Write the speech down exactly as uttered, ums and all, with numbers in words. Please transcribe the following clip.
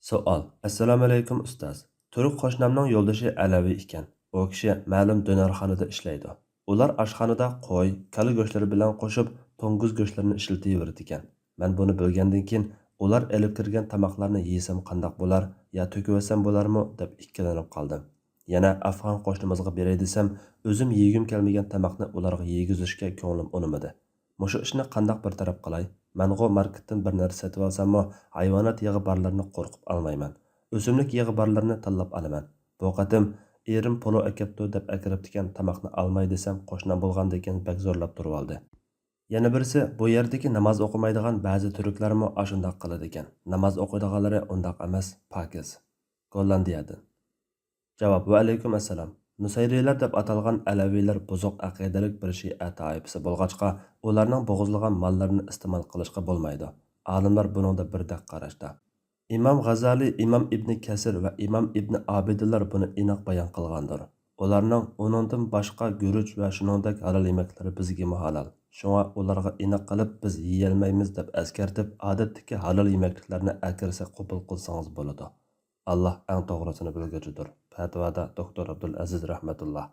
سوئال. ئەسسالامۇئەلەيكۇم ئۇستاز. تۈرك قوشنامنىڭ يولدىشى ئەلەۋى ئىكەن. ئۇ كىشى مەلۇم دۆنەرخانىدا ئىشلەيدۇ. ئۇلار ئاشخانىدا قوي، كالا گۆشلىرى بىلەن قوشۇپ توڭگۇز گۆشلىرىنى ئىشلىتىۋېرىدىكەن. مەن بۇنى بىلگەندىن كېيىن، ئۇلار ئېلىپ كىرگەن تاماقلارنى يېسەم قانداق بولار يا تۆكۈۋەتسەم بولارمۇ دەپ ئىككىلىنىپ قالدىم. يەنە ئافغان قوشنىمىزغا بېرەي دېسەم، ئۆزۈم يېگۈم كەلمىگەن تاماقنى ئۇلارغا يېگۈزۈشكە كۆڭلۈم ئۇنىمىدى. مۇشۇ ئىشنى قانداق بىر تەرەپ قىلاي؟ مەنغۇ ماركېتتىن بىر نەرسە سېتىۋالساممۇ، ھايۋانات يېغى بارلىرىنى قورقۇپ ئالمايمەن. ئۆسۈملۈك يېغى بارلىرىنى تاللاپ ئالىمەن. بۇ قېتىم ئېرىم پولۇ ئەكەپتۇ دەپ ئەكىرىپتىكەن، تاماقنى ئالماي دېسەم، قوشنام بولغاندىكىن بەك زورلاپ تۇرۇۋالدى. يەنە بىرسى، بۇ يەردىكى ناماز ئوقۇمايدىغان بەزى تۈركلەرمۇ ئاشۇنداق قىلىدىكەن. ناماز ئوقۇيدىغانلىرى ئۇنداق ئەمەس، پاكىز. گوللاندىيەدىن. جاۋاب، ۋەئەلەيكۇم ئەسسالام. نۇسەيرىيلەر دەپ ئاتالغان ئەلەۋىيلەر بۇزۇق ئەقىدىلىك بىر شىئە تائىپىسى بولغاچقا، ئۇلارنىڭ بوغۇزلىغان ماللىرىنى ئىستېمال قىلىشقا بولمايدۇ. ئالىملار بۇنىڭدا بىردەك قاراشتا. ئىمام غازالى، ئىمام ئىبنى كەسىر ۋە ئىمام ئىبنى ئابىدىنلار بۇنى ئېنىق بايان قىلغاندۇر. ئۇلارنىڭ ئۇنىڭدىن باشقا گۈرۈچ ۋە شۇنىڭدەك ھالال يېمەكلىرى بىزگىمۇ ھالال. شۇڭا ئۇلارغا ئېنىق قىلىپ بىز يېيەلمەيمىز دەپ ئەسكەرتىپ، ئادەتتىكى ھالال يېمەكلىكلەرنى ئەكىرسە قوبۇل قىلسىڭىز بولىدۇ. ئاللا ئەڭ توغرىسىنى بىلگۈچىدۇر. پەتىۋادا دوكتور ئابدۇلئەزىز رەھمەتۇللا.